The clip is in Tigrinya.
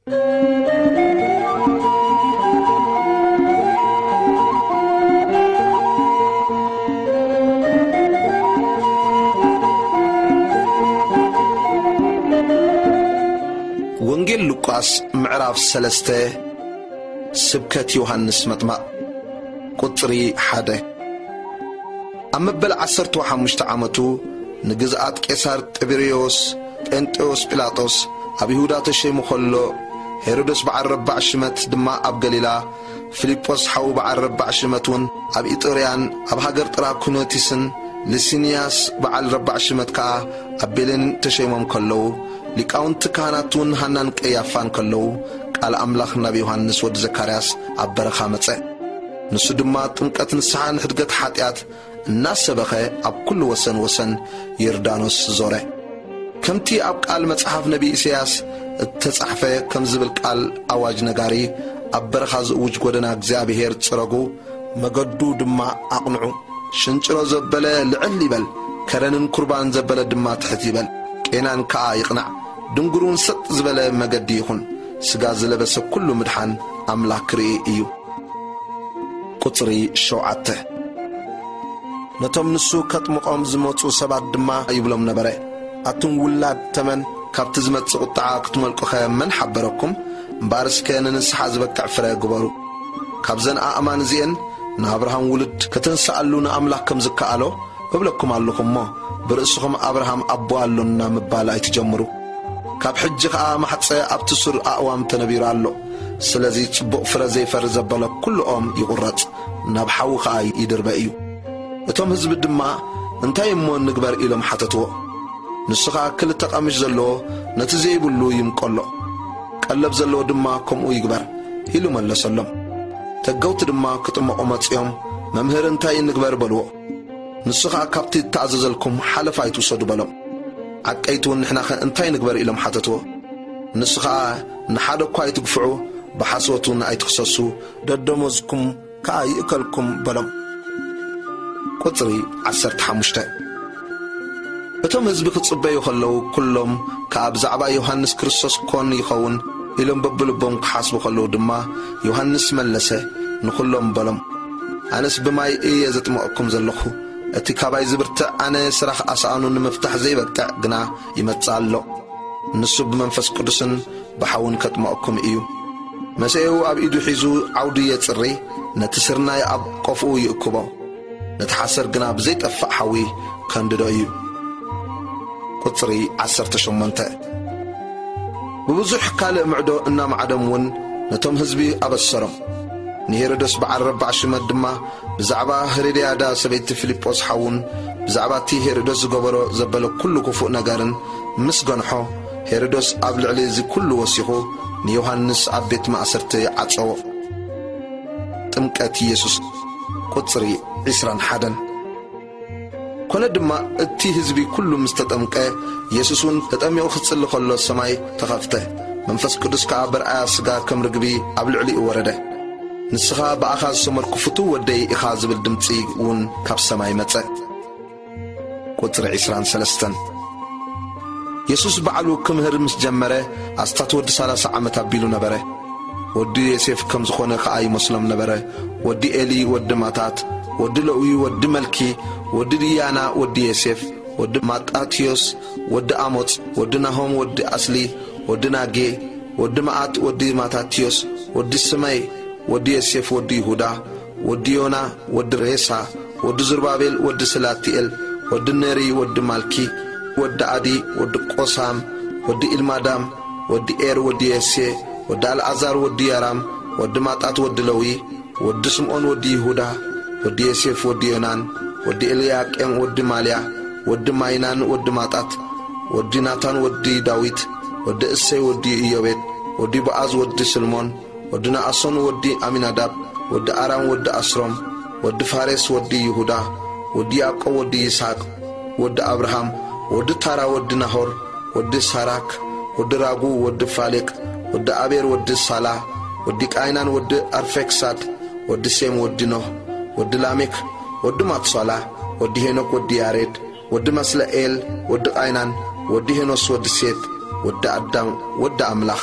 ወንጌል ሉቃስ ምዕራፍ ሰለስተ። ስብከት ዮሃንስ መጥማቕ። ቁጽሪ ሓደ። ኣብ መበል ዓሰርተ ሓሙሽተ ዓመቱ ንግዝኣት ቄሳር ጢበርዮስ ጴንጥዮስ ጲላጦስ ኣብ ይሁዳ ተሸይሙ ኸሎ፣ ሄሮድስ በዓል ረባዕ ሽመት ድማ ኣብ ገሊላ፣ ፊልጶስ ሓዉ በዓል ረባዕ ሽመት እውን ኣብ ኢጡርያን ኣብ ሃገር ጥራኮኒቲስን፣ ሊሲንያስ በዓል ረባዕ ሽመት ከኣ ኣብ ቤሌን ተሸይሞም ከለዉ፣ ሊቃውንቲ ካህናት እውን ሃናን ቀያፋን ከለዉ፣ ቃል ኣምላኽ ናብ ዮሃንስ ወዲ ዘካርያስ ኣብ በረኻ መጸ። ንሱ ድማ ጥምቀት ንስሓን ሕድገት ሓጢኣት እናሰበኸ ኣብ ኩሉ ወሰን ወሰን ዮርዳኖስ ዞረ። ከምቲ ኣብ ቃል መጽሓፍ ነቢ ኢሳያስ እተጻሕፈ ከም ዝብል ቃል ኣዋጅ ነጋሪ፣ ኣብ በረኻ ዝእውጅ ጐደና እግዚኣብሔር ጽረጉ፣ መገዱ ድማ ኣቕንዑ። ሽንጭሮ ዘበለ ልዕል ይበል፣ ከረንን ኩርባን ዘበለ ድማ ትሕት ይበል፣ ቄናን ከኣ ይቕናዕ። ድንጉርውን ሰጥ ዝበለ መገዲ ይኹን። ስጋ ዝለበሰ ኩሉ ምድሓን ኣምላኽ ክርኢ እዩ። ቁጽሪ ሸውዓተ። ነቶም ንሱ ከጥምቖም ዝመጹ ሰባት ድማ ይብሎም ነበረ፣ ኣቱም ውላድ ተመን፣ ካብቲ ዝመጽእ ቁጥዓ ክትመልቁኸ መን ሓበረኩም? እምበኣር እስከ ንንስሓ ዝበቅዕ ፍረ ግበሩ። ካብዘን ኣእማን እዚኤን ንኣብርሃም ውሉድ ከተንስኣሉ ንኣምላኽ ከም ዝከኣሎ እብለኩም ኣለኹ እሞ፣ ብርእስኹም ኣብርሃም ኣቦ ኣሎና ምባል ኣይትጀምሩ። ካብ ሕጂ ኸኣ ማሕጸ ኣብቲ ሱር ኣእዋም ተነቢሩ ኣሎ። ስለዚ ጽቡቕ ፍረ ዘይፈሪ ዘበለ ኩሉ ኦም ይቑረጽ፣ ናብ ሓዊ ኸኣ ይድርበ እዩ። እቶም ህዝቢ ድማ፣ "እንታይ እሞ ንግበር?" ኢሎም ሓተትዎ። ንሱ ኸኣ፣ "ክልተ ቐምሽ ዘለዎ ነቲ ዘይብሉ ይምቀሎ፣ ቀለብ ዘለዎ ድማ ከምኡ ይግበር" ኢሉ መለሰሎም። ተገውቲ ድማ ክጥመቑ መጺኦም፣ "መምህር፣ እንታይ ንግበር?" በልዎ። ንሱ ኸኣ፣ "ካብቲ እተኣዘዘልኩም ሓለፋ ኣይትውሰዱ" በሎም። ዓቀይቲ እውን፣ "ንሕናኸ እንታይ ንግበር?" ኢሎም ሓተትዎ። ንሱ ኸኣ፣ "ንሓደ እኳ ኣይትግፍዑ፣ ብሓሶት እውን ኣይትኽሰሱ፣ ደደሞዝኩም ከኣ ይእከልኩም" በሎም። ቁጽሪ ዓሰርተ ሓሙሽተ። እቶም ህዝቢ ክጽበዩ ኸለዉ፣ ኩሎም ከኣ ብዛዕባ ዮሃንስ ክርስቶስ ኮን ይኸውን ኢሎም በብልቦም ክሓስቡ ኸለዉ ድማ፣ ዮሃንስ መለሰ፣ ንኹሎም በሎም፣ "ኣነስ ብማይ እየ ዘጥምቐኩም ዘለኹ። እቲ ካባይ ዝብርትዕ ኣነ ስራሕ ኣስኣኑ ንምፍታሕ ዘይበቅዕ ግና ይመጽእ ኣሎ። ንሱ ብመንፈስ ቅዱስን ብሓውን ከጥምቐኩም እዩ። መሰኤኡ ኣብ ኢዱ ሒዙ ዓውዲ የጽሪ፣ ነቲ ስርናይ ኣብ ቆፍኡ ይእክቦ፣ ነቲ ሓሰር ግና ብዘይጠፍእ ሓዊ ከንድዶ እዩ።" ቁጽሪ ዓሰርተ ሸሞንተ። ብብዙሕ ካልእ ምዕዶ እናማዕዶም እውን ነቶም ህዝቢ ኣበሰሮም። ንሄሮድስ በዓል ረባዕ ሽመት ድማ ብዛዕባ ሄሮድያዳ ሰበይቲ ፊልጶስ ሓዉን ብዛዕባ እቲ ሄሮድስ ዝገበሮ ዘበለ ኩሉ ክፉእ ነገርን ምስ ገንሖ፣ ሄሮድስ ኣብ ልዕሊ እዚ ኩሉ ወሲኹ ንዮሃንስ ኣብ ቤት ማእሰርቲ ዓጸዎ። ጥምቀት ኢየሱስ። ቁጽሪ ዕስራን ሓደን። ኮነ ድማ፣ እቲ ህዝቢ ኩሉ ምስ ተጠምቀ፣ ኢየሱስ እውን ተጠሚቑ ክጽሊ ከሎ ሰማይ ተኸፍተ፣ መንፈስ ቅዱስ ከኣ በርኣያ ስጋ ከም ርግቢ ኣብ ልዕሊኡ ወረደ። "ንስኻ ብኣኻ ዝሰመርኩ ፍቱው ወደይ ኢኻ" ዝብል ድምጺ እውን ካብ ሰማይ መጸ። ቁጽሪ ዕስራን ሰለስተን። የሱስ ባዕሉ ክምህር ምስ ጀመረ፣ ኣስታት ወዲ ሰላሳ ዓመት ኣቢሉ ነበረ። ወዲ ዮሴፍ ከም ዝኾነ ከኣ ይመስሎም ነበረ። ወዲ ኤሊ፣ ወዲ ማታት፣ ወዲ ለዊ፣ ወዲ መልኪ፣ ወዲ ድያና፣ ወዲ ዮሴፍ፣ ወዲ ማጣትዮስ፣ ወዲ ኣሞጽ፣ ወዲ ናሆም፣ ወዲ ኣስሊ፣ ወዲ ናጌ፣ ወዲ መኣት፣ ወዲ ማታትዮስ፣ ወዲ ስመይ፣ ወዲ ዮሴፍ፣ ወዲ ይሁዳ፣ ወዲ ዮና፣ ወዲ ሬሳ፣ ወዲ ዙርባቤል፣ ወዲ ስላቲኤል፣ ወዲ ነሪ፣ ወዲ ማልኪ፣ ወዲ ዓዲ፣ ወዲ ቆሳም፣ ወዲ ኢልማዳም፣ ወዲ ኤር፣ ወዲ የሴ፣ ወዲ ኣልዓዛር፣ ወዲ ያራም፣ ወዲ ማጣት፣ ወዲ ለዊ፣ ወዲ ስምዖን፣ ወዲ ይሁዳ፣ ወዲ ዮሴፍ፣ ወዲ ዮናን፣ ወዲ ኤልያቄም፣ ወዲ ማልያ፣ ወዲ ማይናን፣ ወዲ ማጣት፣ ወዲ ናታን፣ ወዲ ዳዊት፣ ወዲ እሰይ፣ ወዲ ኢዮቤድ፣ ወዲ ቦኣዝ፣ ወዲ ስልሞን፣ ወዲ ነኣሶን፣ ወዲ ኣሚናዳብ፣ ወዲ ኣራም፣ ወዲ ኣስሮም፣ ወዲ ፋሬስ፣ ወዲ ይሁዳ፣ ወዲ ያዕቆብ፣ ወዲ ይስሐቅ፣ ወዲ ኣብርሃም፣ ወዲ ታራ፣ ወዲ ናሆር፣ ወዲ ሳራክ፣ ወዲ ራጉ፣ ወዲ ፋሌቅ፣ ወዲ ኣቤር፣ ወዲ ሳላ፣ ወዲ ቃይናን፣ ወዲ ኣርፌክሳድ፣ ወዲ ሴም፣ ወዲ ኖህ፣ ወዲ ላሜክ፣ ወዲ ማትሷላ፣ ወዲ ሄኖክ፣ ወዲ ያሬድ፣ ወዲ መስለኤል፣ ወዲ ቃይናን፣ ወዲ ሄኖስ፣ ወዲ ሴት፣ ወዲ ኣዳም፣ ወዲ ኣምላኽ፣